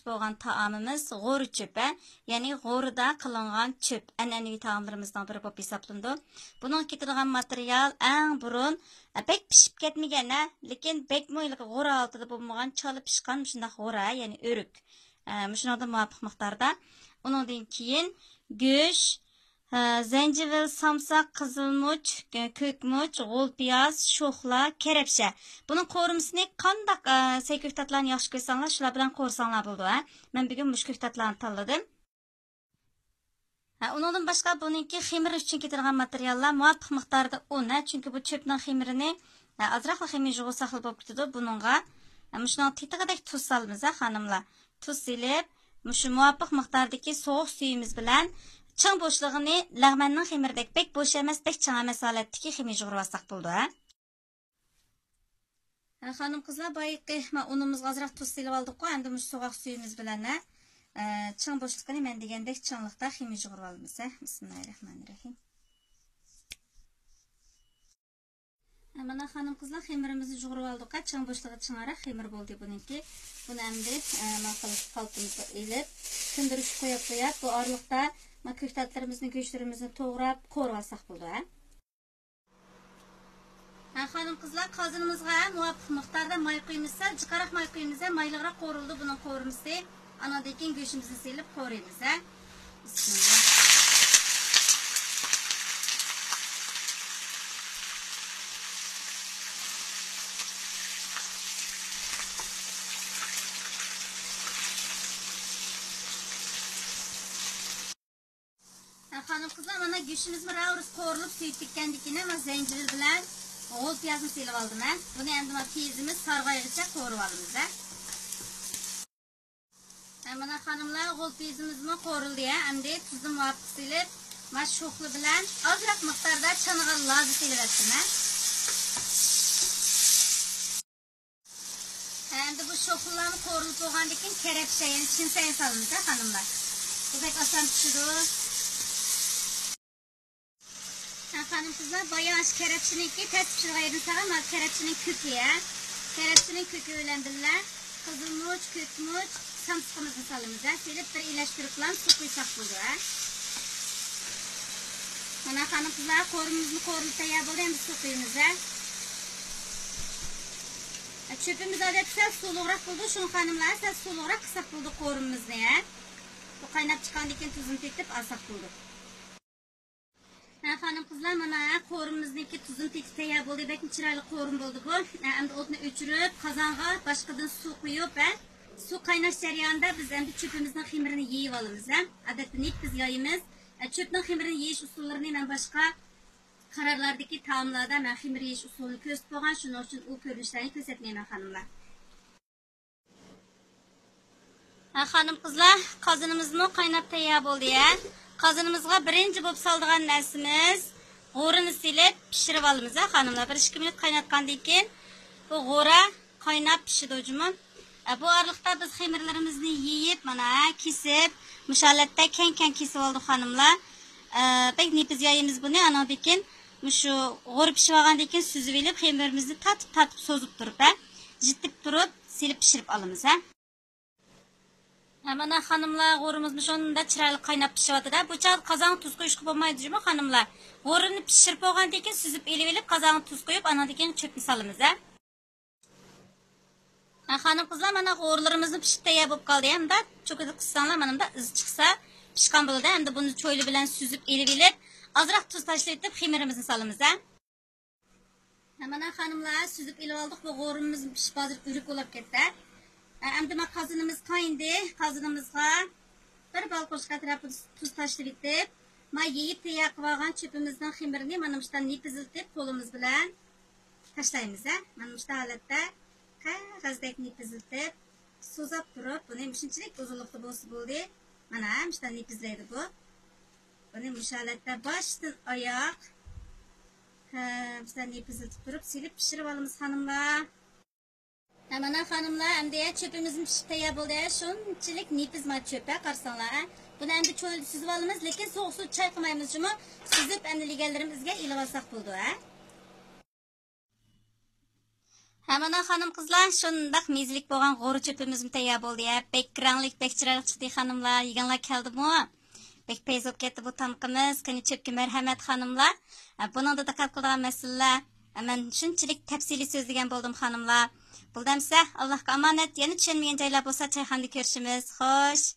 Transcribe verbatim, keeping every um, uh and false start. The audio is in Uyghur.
بولغان تائامىمىز غورا چۆپى، يەنى غورىدا قىلىنغان چۆپ ئەنئەنىۋى تائاملىرىمىزنىڭ بىرى بولۇپ ھېسابلىنىدۇ. بۇنىڭغا كېتىدىغان ماتېرىيال ئەڭ بۇرۇن، ئە، بەك پىشىپ كەتمىگەن، ھە، لېكىن بەكمۇ ھېلىقى غورا ھالىتىدە بولمىغان، چالا پىشقان مۇشۇنداق غورا، يەنى ئۆرۈك. ئە، مۇشۇنىڭدا مۇۋاپىق مىقداردا. ئۇنىڭدىن كېيىن گۆش، ئە، زەنجىۋىل، سامساق، قىزىلمۇچ، كۆكمۇچ، غول پىياز، شوخلا، كەرەپشە. بۇنىڭ قورۇمىسىنى قانداق، ئە، سەي كۆكتاتلارنى ياخشى كۆرسەڭلار، شۇلار بىلەن قورۇساڭلار بولىدۇ، ھە. مەن بۈگۈن مۇشۇ كۆكتاتلارنى تاللىدىم. ھە، ئۇنىڭدىن باشقا بۇنىڭكى خېمىر ئۈچۈن كېتىدىغان ماتېرىياللار مۇۋاپىق مىقداردا ئۇن، ھە، چۈنكى بۇ چۆپنىڭ خېمىرىنى، ھە، ئازراقلا خېمىر يۇغۇرساقلا بولۇپ كېتىدۇ. بۇنىڭغا، ھە، مۇشۇنىڭ تېتىغۇدەك تۇز سالىمىز، ھە، خانىملار. تۇز سېلىپ، مۇشۇ مۇۋاپىق مىقداردىكى سوغۇق سۈيىمىز بىلەن چىڭ بوشلۇقىنى لەغمەننىڭ خېمىرىدەك بەك بوش ئەمەس، بەك چىڭ ئەمەس ھالەتتىكى خېمىر يۇغۇرۇۋالساق بولىدۇ، ھە. ھە، خانىم قىزلار، بايىقى ما ئۇنىمىزغا ئازراق تۇز سېلىۋالدۇققۇ، ئەمدى مۇشۇ سوغۇق سۈيىمىز بىلەن، ھە، ئە، چىڭ بوشلۇقىنى مەن دېگەندەك چىڭلىقتا خېمىر يۇغۇرۇۋالىمىز، ھە. بىسمىللاھىررەھمانىررەھىم. ھە، مانا خانىم قىزلار، خېمىرىمىزنى يۇغۇرۇۋالدۇق، ھە، چىڭ بوشلۇقى چىڭراق خېمىر بولدى بۇنىڭكى. بۇنى ئەمدى، ئە، ما قىلىپ قالپىمىزغا ئېلىپ، تىندۇرۇشقا قويۇپ قويۇپ، بۇ ئارىلىقتا ما كۆكتاتلىرىمىزنى، گۆشلىرىمىزنى توغراپ قورۇۋالساق بولىدۇ، ھە. ھە، خانىم قىزلار، قازىنىمىزغا مۇۋاپىق مىقداردا ماي قۇيىمىز، سەل جىقراق ماي قۇيىمىز، ھە، مايلىقراق قورۇلىدۇ بۇنىڭ قورۇمىسى. ئانىڭدىن كېيىن گۆشىمىزنى سېلىپ قورۇيمىز، ھە. بىسمىللا. ھە، خانىم قىزلار، مانا گۆشىمىزمۇ راۋۇرۇس قورۇلۇپ سۈيى تەگكەندىن كېيىن، مانا زەنجىۋىل بىلەن غول پىيازنى سېلىۋالدىم مەن. بۇنى ئەمدى مانا پىيىزىمىز سارغايغىچە قورۇۋالىمىز، ھە. ھە، مانا خانىملار، غول پىيىزىمىزمۇ قورۇلدى، ھە. ئەمدى تۇزنى مۇۋاپىق سېلىپ، مانا شوخلا بىلەن ئازراق مىقداردا چانىغان لازا سېلىۋەتتىم، ھە. ھە، ئەمدى بۇ شوخلىلارمۇ قورۇلۇپ بولغاندىن كېيىن كەرەپشە، يەنى چىن سەينى سالىمىز، ھە، خانىملار. بۇ بەك ئاسان پىشىدۇ. ھە، خانىم قىزلار، بايا ئاشۇ كەرەپشىنىڭكى تەس پىشىدىغان يېرىنى سالغان، مانا كەرەپشىنىڭ كۆكى، ھە. كەرەپشىنىڭ كۆكى بىلەن بىللە قىزىلمۇچ، كۆكمۇچ، سامسىقىمىزنى سالىمىز، ھە. سېلىپ بىر ئىلەشتۈرۈپلا سۇ قۇيساق بولىدۇ، ھە. مانا خانىم قىزلار، قورۇمىمىزمۇ قورۇلۇپ تەييار بولدى، ئەمدى سۇ قۇيىمىز، ھە. ھە، چۆپىمىز ئادەتتە سەل سۇلۇقراق بولىدۇ، شۇڭا خانىملار سەل سۇلۇقراق قىلساق بولىدۇ قورۇمىمىزنى، ھە. بۇ قايناپ چىققاندىن كېيىن تۇزىنى تېتىپ ئالساق بولىدۇ. ھە، خانىم قىزلار، مانا، ھە، قورۇمىمىزنىڭكى تۇزىنى تېتىپ تەييار بولدى. بەكمۇ چىرايلىق قورۇم بولدى بۇ. ھە، ئەمدى ئوتنى ئۆچۈرۈپ، قازانغا باشقىدىن سۇ قۇيۇپ، ھە، سۇ قايناش جەريانىدا بىز ئەمدى چۆپىمىزنىڭ خېمىرىنى يېيىۋالىمىز، ھە. ئادەتتە نېپىز يايىمىز. ھە، چۆپنىڭ خېمىرىنى يېيىش ئۇسۇللىرىنى مەن باشقا قاناللاردىكى تائاملاردا مەن خېمىر يېيىش ئۇسۇلىنى كۆرسىتىپ بولغان، شۇنىڭ ئۈچۈن ئۇ كۆرۈنۈشلەرنى كۆرسەتمەيمەن، خانىملار. ھە، خانىم قىزلار، قازىنىمىزمۇ قايناپ تەييار بولدى، ھە. قازىنىمىزغا بىرىنچى بولۇپ سالىدىغان نەرسىمىز غورىنى سېلىپ پىشۇرۇپ ئالىمىز، ھە، خانىملار. بىر ئىككى مىنۇت قايناتقاندىن كېيىن بۇ غورا قايناپ پىشىدۇ جۇمۇ. ھە، بۇ ئارىلىقتا بىز خېمىرلىرىمىزنى يېيىپ، مانا، ھە، كېسىپ، مۇشۇ ھالەتتە كەڭ-كەڭ كېسىپ ئالدۇق، خانىملار. ھە، بەك نېپىز يايىمىز بۇنى. ئانىڭدىن كېيىن مۇشۇ غورا پىشىۋالغاندىن كېيىن سۈزۈۋېلىپ، خېمىرىمىزنى تارتىپ-تارتىپ سوزۇپ تۇرۇپ، ھە، جىتتىپ تۇرۇپ سېلىپ پىشۇرۇپ ئالىمىز، ھە. ھە، مانا خانىملار، غورىمىزمۇ شۇنداق چىرايلىق قايناپ پىشىۋاتىدۇ. بۇ چاغدا قازانغا تۇز قويۇشقا بولمايدۇ جۇمۇ، خانىملار. غورىنى پىشۇرۇپ بولغاندىن كېيىن سۈزۈپ ئېلىۋېلىپ، قازانغا تۇز قويۇپ، ئانىڭدىن كېيىن چۆپنى سالىمىز، ھە. ھە، خانىم قىزلار، مانا غورىلىرىمىزمۇ پىشىپ تەييار بولۇپ قالدى. ھەمدە چوكىدا قىسساڭلار، مانا مۇنداق ئىز چىقسا پىشقان بولىدۇ. ھەمدە بۇنى چويلا بىلەن سۈزۈپ ئېلىۋېلىپ، ئازراق تۇز تاشلىۋېتىپ، خېمىرىمىزنى سالىمىز، ھە. ھە، مانا خانىملار، سۈزۈپ ئېلىۋالدۇق. بۇ غورىمىز پىشىپ ھازىر ئۆرۈك بولاپ كەتتى. ھە، ئەمدى ما قازىنىمىز قاينىدى. قازىنىمىزغا بىر بال قوشۇق ئەتراپىدا تۇز تاشلىۋېتىپ، ما يېيىپ تەييار قىلىۋالغان چۆپىمىزنىڭ خېمىرىنى مانا مۇشۇنداق نېپىزلىتىپ قولىمىز بىلەن تاشلايمىز، ھە. مانا مۇشۇنداق ھالەتتە قەغەزدەك نېپىزلىتىپ، سوزاپ تۇرۇپ، بۇنى مۇشۇنچىلىك ئۇزۇنلۇقتا بولسا بولدى. مانا مۇشۇنداق نېپىزلەيدۇ بۇ. بۇنى مۇشۇ ھالەتتە باشتىن ئاياق، ھە، مۇشۇنداق نېپىزلىتىپ تۇرۇپ، سېلىپ پىشۇرۇپ ئالىمىز، خانىملار. ھە، مانا خانىملار، ئەمدى چۆپىمىزمۇ پىشىپ تەييار بولدى. شۇنچىلىك نېپىز ما چۆپ، ھە، قارىساڭلار، ھە. بۇنى ئەمدى چويلىدا سۈزۈپ ئالىمىز، لېكىن سوغۇق سۇدا چايقىمايمىز جۇمۇ. سۈزۈپ، ئەمدى لېگەنلىرىمىزگە ئېلىۋالساق بولىدۇ، ھە. ئەمىنە خانىم، قىزلار، شۇنداق مېزىلىك بولغان غورا چۆپىمىزمۇ تەييار بولدى. ھە، بەك رەڭلىك، بەك چىرايلىق چىقتى، خانىملار. يېگەنلەر كەلدىمۇ؟ بەك پەيز بولۇپ كەتتى بۇ تامىقىمىز. قېنى، چۆپكە مەرھەمەت، خانىملار. ھە، بۇنىڭدا دىققەت قىلىدىغان مەسىلىلەر، ھە، مەن شۇنچىلىك تەپسىلىي سۆزلىگەن بولدۇم، خانىملار. بولدى ئەمسە، ئاللاھقا ئامانەت. يەنە چۈشەنمىگەن جايلار بولسا، چايخانىدا كۆرۈشىمىز. خوش.